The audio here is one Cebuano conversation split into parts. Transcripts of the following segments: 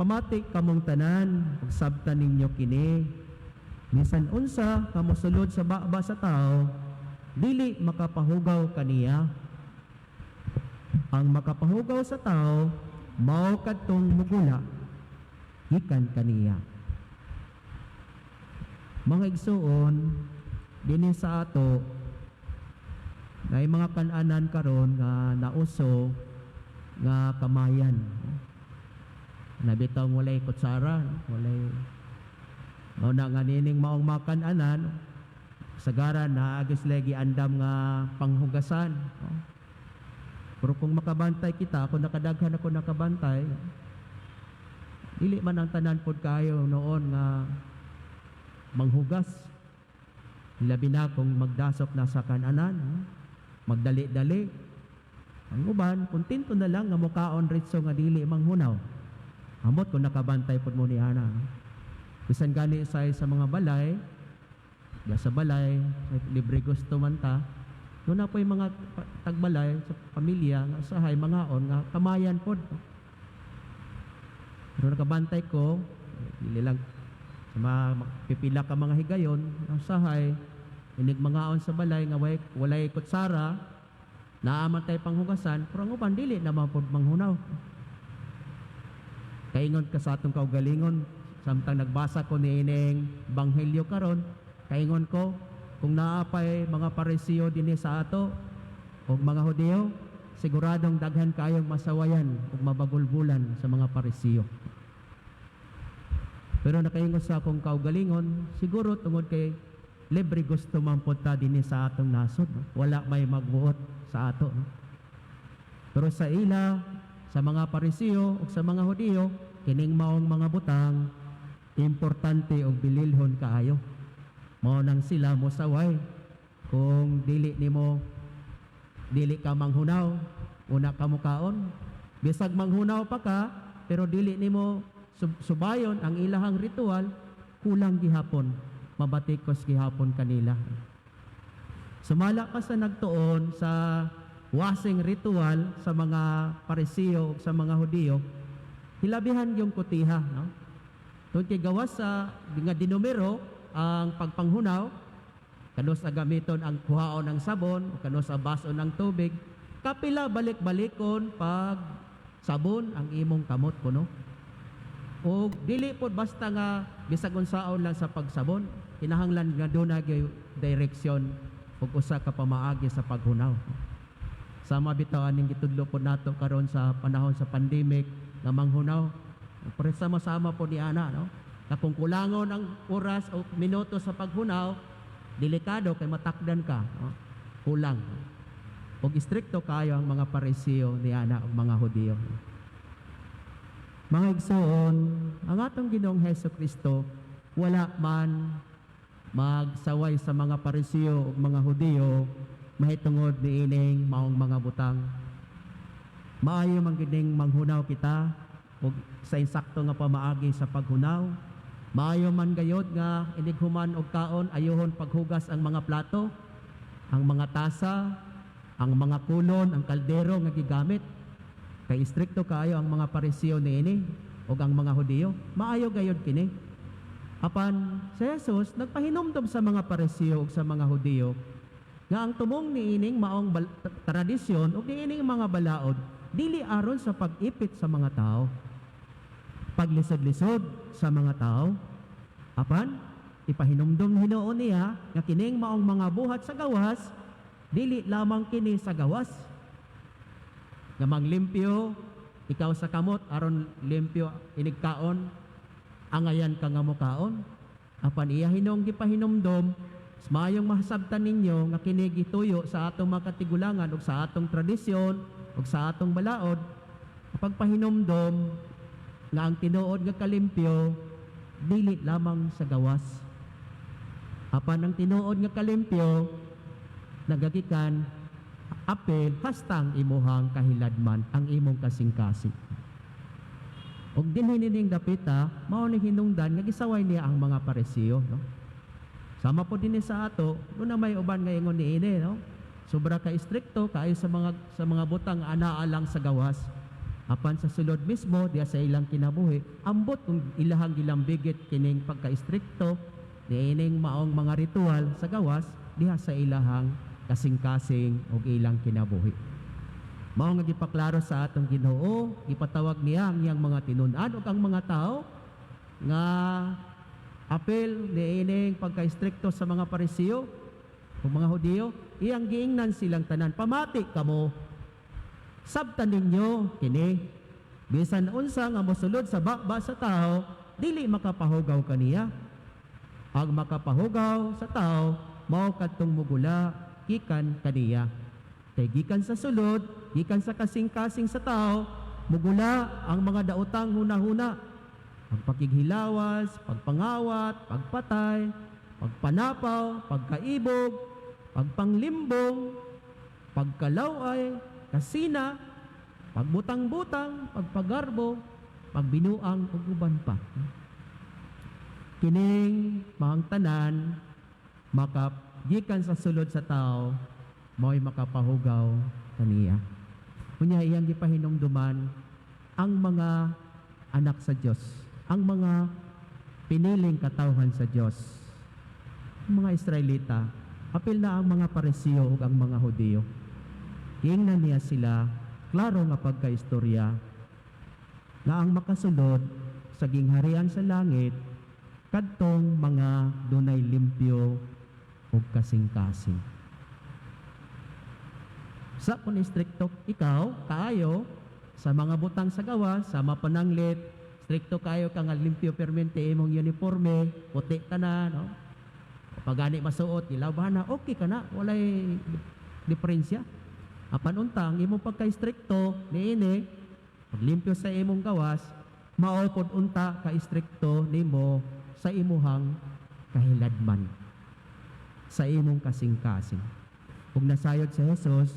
Pamati kamong tanan, ug sabtan ninyo kini. Bisan unsa nga mosulod sa baba sa tao, dili makapahugaw kaniya. Ang makapahugaw sa tao, mao kadtong mugula gikan kaniya. Mga igsuon, dinhi sa ato, naay mga kananan karon nga nauso nga kamayan. Na bitaw walay kutsara, no? Walay mao na nga nining maong makananan sagaran na agis lagi andam nga panghugasan, no? Pero kung makabantay kita, kung nakadaghan ako nakabantay, dili man ang tanan pod kayo noon nga manghugas. Labi na kung magdasok na sa kananan, no? Magdali-dali. Ang uban, kontento na lang nga mukaon ritso nga dili manghunaw. Amot kung nakabantay pod mo ni ana, no? Bisan gani sa mga balay, ya sa balay, libre gusto man ta. Doon na po yung mga tagbalay sa pamilya nga usahay mangaon nga kamayan pod. Pero nakabantay ko, dili lang sa mga pipila ka mga higayon, usahay inig mangaon sa balay nga walay kutsara, naa man tay panghugasan, pero ang uban dili naman pod manghunaw. Kaingon ka sa atong kaugalingon, samtang nagbasa ko niining Banghelyo karon, kaingon ko, kung naa pay mga Parisiyo dinhi sa ato o mga Hudiyo, siguradong daghan kayong masawayan ug mabagulbulan sa mga Parisiyo. Pero nakaingon sa akong kaugalingon, siguro tungod kay libre gusto man pod ta dinhi sa atong nasod, no? Wala may magbuot sa ato, no? Pero sa ila, sa mga Parisiyo ug sa mga Hudiyo, kining maong mga butang importante og bililhon kaayo. Mao nang sila mosaway kung dili nimo, dili ka manghunaw, una ka mukaon. Bisag manghunaw pa ka, pero dili nimo subayon ang ilahang ritual, kulang gihapon, mabatikos gihapon kanila. Sumala pa sa nagtuon sa washing ritual sa mga Parisiyo ug sa mga Hudiyo, hilabihan yung kutiha, no? Tungod kay gawas sa nga dinumero ang pagpanghunaw, kanus sa gamiton ang kuhaon ng sabon, o kanus sa bason ng tubig, kapila balik-balikon pag sabon ang imong kamot kuno. O dili pod basta nga bisag unsaon lang sa pagsabon, kinahanglan nga duna gyud direksyon ug usa ka pamaagi sa paghunaw. Sama bitaw aning gitudlo po nato karon sa panahon sa pandemic nga manghunaw. Pero sama-sama po ni ana, no? Na kung kulangon ang oras o minuto sa paghunaw, delikado kay matakdan ka, no? Kulang. Og istrikto kayo ang mga Parisiyo ni ana ug mga Hudiyo. Mga igsoon, ang atong Ginoong Heso Kristo wala man magsaway sa mga Parisiyo ug mga Hudiyo mahitungod niining maong mga butang. Maayo man gining manghunaw kita ug sa insakto nga pamaagi sa paghunaw. Maayo man gayod nga inig human og kaon, ayuhon paghugas ang mga plato, ang mga tasa, ang mga kulon, ang kaldero nga gigamit. Kay istrikto kaayo ang mga Parisiyo niini ug ang mga Hudiyo. Maayo gayod kini. Apan si Jesus nagpahinumdom sa mga Parisiyo ug sa mga Hudiyo nga ang tumong niining maong tradisyon ug niining mga balaod dili aron sa pag-ipit sa mga tao, paglisod-lisod sa mga tao. Apan ipahinumdom hinuon niya nga kining maong mga buhat sa gawas, dili lamang kini sa gawas. Nga manglimpyo ikaw sa kamot aron limpyo inig kaon, angayan ka nga mokaon. Apan iya hinong gipahinumdom, mas maayong masabtan ninyo nga kini gituyo sa atong mga katigulangan ug sa atong tradisyon ug sa atong balaod, pagpahinumdom nga ang tinuod nga kalimpyo dili lamang sa gawas. Apan ang tinuod nga kalimpyo nagagikan apil hastang imuhang kahiladman, ang imong kasing-kasing. Ug dinhi nining dapita, mao ning hinungdan nga gisaway niya ang mga Parisiyo, no? Sama po dinhi sa ato, duna may uban nga ingon niini, no? Sobra ka istrikto kaayo sa mga butang anaa lang sa gawas. Apan sa sulod mismo diha sa ilang kinabuhi, ambot kung ilahang gilambigit kining pagka-istrikto niining maong mga ritual sa gawas diha sa ilahang kasing-kasing ug ilang kinabuhi. Mao nga gipaklaro sa atong Ginoo, gipatawag niya ang iyang mga tinun-an ug ang mga tao nga apil niining pagka-istrikto sa mga Pariseo ug mga Hudiyo, iyang giingnan silang tanan, "Pamati kamo. Sabtan ninyo kini, bisan unsa nga mosulod sa baba sa tao, dili makapahugaw kaniya. Ang makapahugaw sa tao mao kadtong mugula gikan kaniya. Kay gikan sa sulod, gikan sa kasing-kasing sa tao, mugula ang mga daotang hunahuna, ang pakighilawas, pagpangawat, pagpatay, pagpanapaw, pagkaibog, pagpanglimbong, pagkalaway, kasina, pagbutang-butang, pagpagarbo, pagbinuang ug uban pa. Kining maong tanan makagikan sa sulod sa tao, mao'y makapahugaw kaniya." Unya iyang gipahinumduman ang mga anak sa Dios, ang mga piniling katawhan sa Dios, ang mga Israelita, apil na ang mga Pariseo ug ang mga Hudiyo. Giingnan niya sila, klaro nga pagkaistorya, nga ang makasulod sa gingharian sa langit kadtong mga dunay limpyo ug kasing-kasing. Sa kung istrikto ikaw kaayo sa mga butang sa gawas, sa mapananglit, strikto kayo ka nga limpyo permente imong uniforme, puti ka na, no? Pag gani masuot, gilabahan na, okay ka na, walay diferensya. Apan unta, ang imong pagka-istrikto niini, paglimpyo sa imong gawas, mao pod unta ka-istrikto nimo sa imuhang kahiladman, sa imong kasing-kasing. Ug nasayod sa Jesus,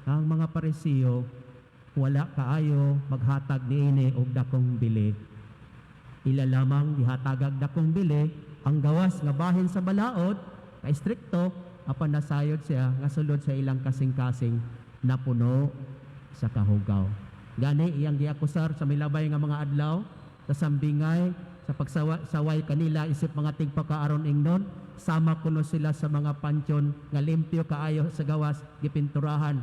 ang mga Pariseo wala kaayo maghatag niini og dakong bili. Ila lamang gihatagag dakong bili ang gawas nga bahin sa balaod, ka-istrikto, apan nasayod siya nga sulod sa ilang kasing-kasing napuno sa kahugaw. Gani iyang giakusar sa milabay nga mga adlaw sa sambingay sa pagsaway kanila isip mga tigpakaaron ingnon, sama kuno sila sa mga pantyon nga limpyo kaayo sa gawas, gipinturahan,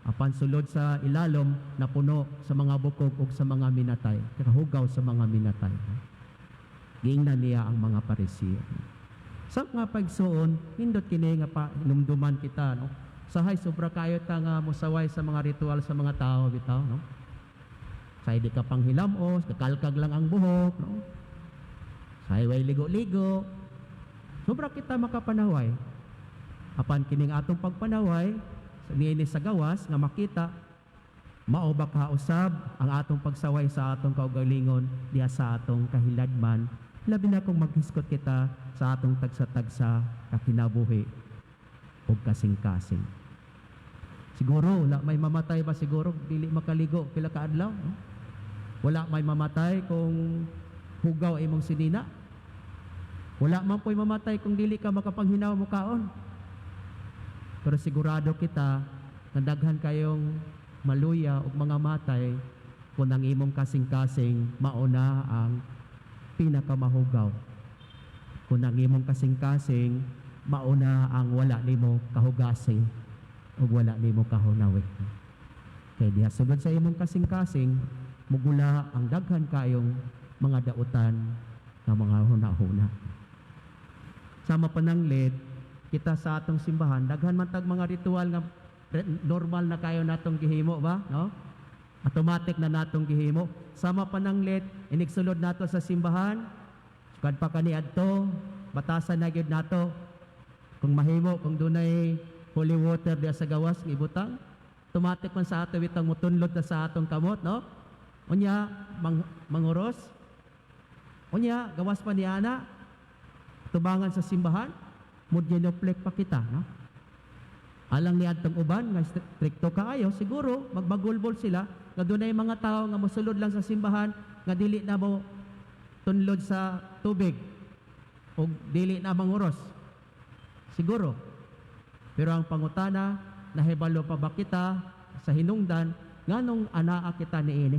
apan sulod sa ilalom napuno sa mga bukog ug sa mga minatay, kahugaw sa mga minatay. Giingnan niya ang mga Pariseo. Sa mga pagsuon, nindot kini nga pahinumduman kita, no? Sahay sobra kayo ta nga mosaway sa mga ritual sa mga tao bitaw, no? Sa di ka panghilamos, kakalkag lang ang buhok, no? Sa way ligo-ligo. Sobra kita makapanaway. Apan kining atong pagpanaway sa niini sa gawas nga makita, mao ba kausab ang atong pagsaway sa atong kaugalingon diha sa atong kahiladman, labi na kung maghisgot kita sa atong tagsa-tagsa kakinabuhi ug kasing-kasing? Siguro wala may mamatay ba siguro dili makaligo pila ka adlaw, no? Wala may mamatay kung hugaw imong sinina. Wala man po'y mamatay kung dili ka makapanghinaw mukaon. Pero sigurado kita nga daghan kayong maluya ug mga matay kung ang imong kasing-kasing mauna ang pinakamahugaw. Kung ang imong kasing-kasing mauna ang wala nimo kahugasi ug wala nimo kahunawi. Kay diha sulod sa imong kasing-kasing mugula ang daghan kayong mga dautan nga mga huna-huna. Sa mapananglit, kita sa atong simbahan, daghan man tag mga ritual nga normal na kayo natong gihimo ba, no? Automatic na natong gihimo. Sa mapananglit, inigsulod nato sa simbahan, sukad pa kani adto, batasan na gyud nato. Kung mahimo, kung dunay holy water diya sa gawas nga ibutang, automatic man sa ato bitang mutunlod na sa atong kamot, no? Unya, manguros. Unya, gawas pa ni ana, tubangan sa simbahan, mudgenuflect pa kita, no? Alang ni adtong uban nga strikto kaayo, siguro magbagulbol sila nga dunay mga tao nga mosulod lang sa simbahan nga dili na mo tunlod sa tubig o dili na manguros. Siguro. Pero ang pangutana, nahibalo pa ba kita sa hinungdan Nganong anaa kita niini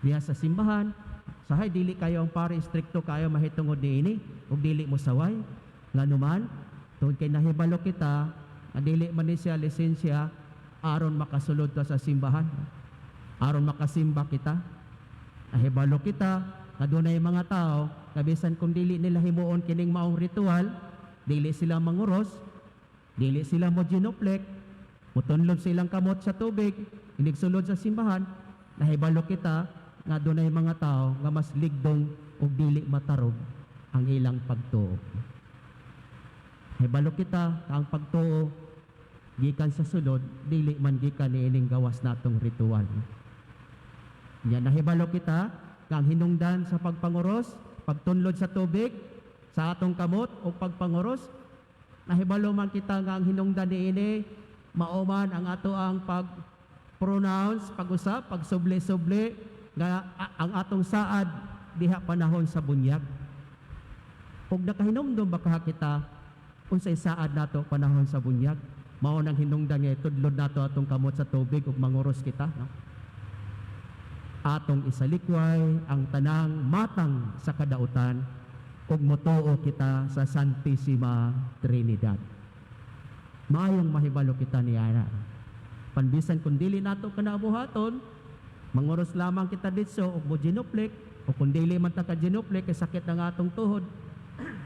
diha sa simbahan? Sahay dili kayo ang pare, istrikto kayo mahitungod niini ug dili mo saway. Ngano man? Tungod kay nahibalo kita nga dili man ni siya lisensya aron makasulod ta sa simbahan, aron makasimba kita. Nahibalo kita nga dunay mga tao nga bisan kung dili nila himuon kining maong ritual, dili sila manguros, dili sila mo genuflect, mutunlob silang kamot sa tubig inigsulod sa simbahan, nahibalo kita nga dunay mga tao nga mas ligdong ug dili matarog ang ilang pagtuo. Nahibalo kita nga ang pagtuo gikan sa sulod, dili man gikan niining gawas natong ritual. Nya nahibalo kita nga ang hinungdan sa pagpanguros, pagtunlod sa tubig sa atong kamot o pagpanguros, nahibalo man kita nga ang hinungdan niini mao man ang ato ang pag pronounce, pag-usap, pagsubli-subli nga ang atong saad diha panahon sa bunyag. Ug nakahinumdum ba kaha kita unsay saad nato panahon sa bunyag? Mao nang hinungdan nga itudlod nato atong kamot sa tubig ug manguros kita, no? Atong isalikway ang tanang matang sa kadautan ug motuo kita sa Santissima Trinidad. Maayong mahibalo kita niana. Panbisan kung dili nato kana buhaton, manguros lamang kita ditso ug mo genuflect, o kung dili man ta ka genuflect kay sakit ang atong tuhod,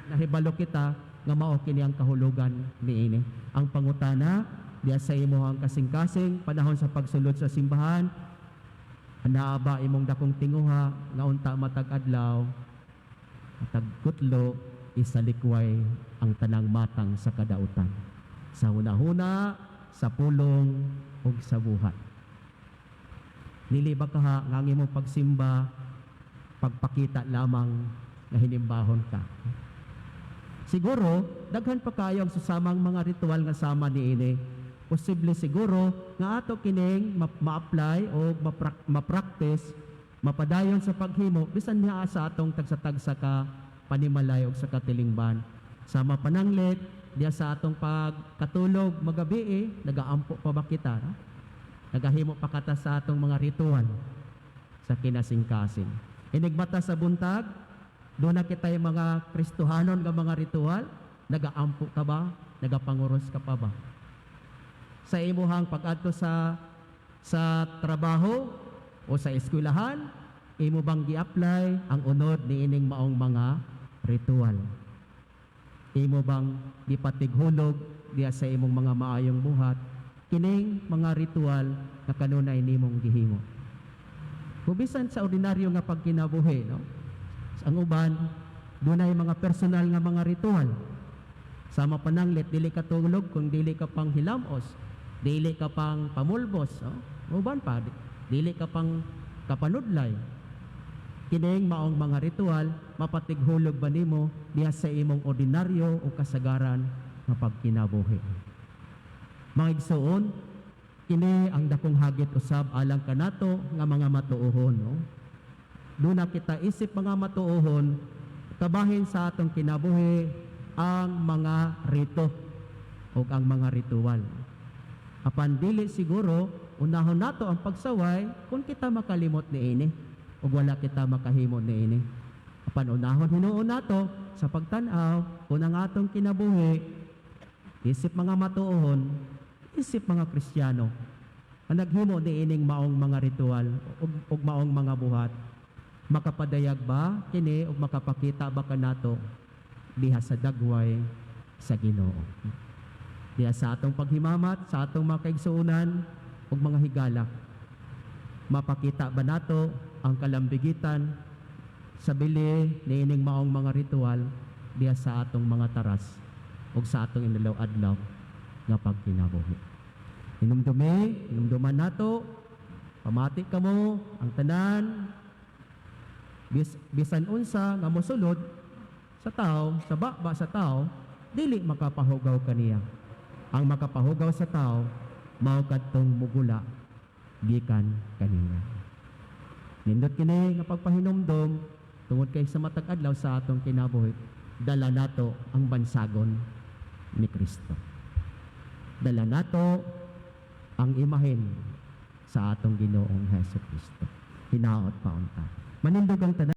nahibalo kita nga mao kini ang kahulugan niini. Ang pangutana diya sa imong kasing-kasing panahon sa pagsulod sa simbahan, naa ba imong dakong tinguha nga unta matag adlaw, matag kutlo, isalikway ang tanang matang sa kadautan, sa hunahuna, sa pulong ug sa buhat? Dili ba kaha nga ang imong pagsimba pagpakita lamang nga hinimbahon ka? Siguro daghan pa kayo ang susamang mga ritual nga sama niini. Posible siguro nga ato kining ma-apply o ma-practice, mapadayon sa paghimo bisan niya sa atong tagsa-tagsa ka panimalay o sa katilingban. Sama pananglit diya sa atong pagkatulog magabi eh, nagaampo pa ba kita, no? Nagahimo pa kata sa atong mga ritual sa kinasingkasing? Inigbata sa buntag, duna kitay mga Kristohanon nga mga ritual, nagaampo ka ba? Nagapanguros ka pa ba? Sa imuhang pag-adto sa trabaho o sa eskwelahan, imo bang gi-apply ang unod niining maong mga ritual? Imo bang gipatighulog diya sa imong mga maayong buhat kining mga ritual nga kanunay nimong gihimo? Bisan sa ordinaryo nga pagkinabuhi, no? Ang uban, dunay mga personal nga mga ritual. Sama pananglit, dili ka tulog kung dili ka pang hilamos, dili ka pang pamulbos, no? Uban pa, dili ka pang kapanudlay. Kining maong mga ritual, mapatighulog ba nimo diha sa imong ordinaryo o kasagaran nga pagkinabuhi? Mga igsoon, kini ang dakong hagit usab alang kanato nga mga matuohon, no? Duna kita isip mga matuohon, kabahin sa atong kinabuhi ang mga rito o ang mga ritual. Apan dili siguro unahon nato ang pagsaway kung kita makalimot niini ug wala kita makahimo niini. Apan unahon hinuon nato sa pagtan-aw kung ang atong kinabuhi isip mga matuohon, isip mga Kristiyano ang naghimo niining maong mga ritual ug maong mga buhat, makapadayag ba kini ug makapakita ba kanato diha sa dagway sa Ginoo? Diha sa atong paghimamat sa atong mga kaigsuonan ug mga higala, mapakita ba nato ang kalambigitan sa bili niining maong mga ritual diha sa atong mga taras ug sa atong inadlaw-adlaw nga pagkinabuhi? Hinumdumi, hinumduman nato, pamati kamo ang tanan, bisan unsa nga mosulod sa tao, sa baba sa tao, dili makapahugaw kaniya. Ang makapahugaw sa tao, mao kadtong mugula gikan kaniya. Nindot kini nga pagpahinumdom tungod kay sa matag adlaw sa atong kinabuhi, dala nato ang bansagon ni Kristo. Dala nato ang imahen Sa atong Ginoong Hesus Kristo. Hinaot pa unta. Manindog ang tanan.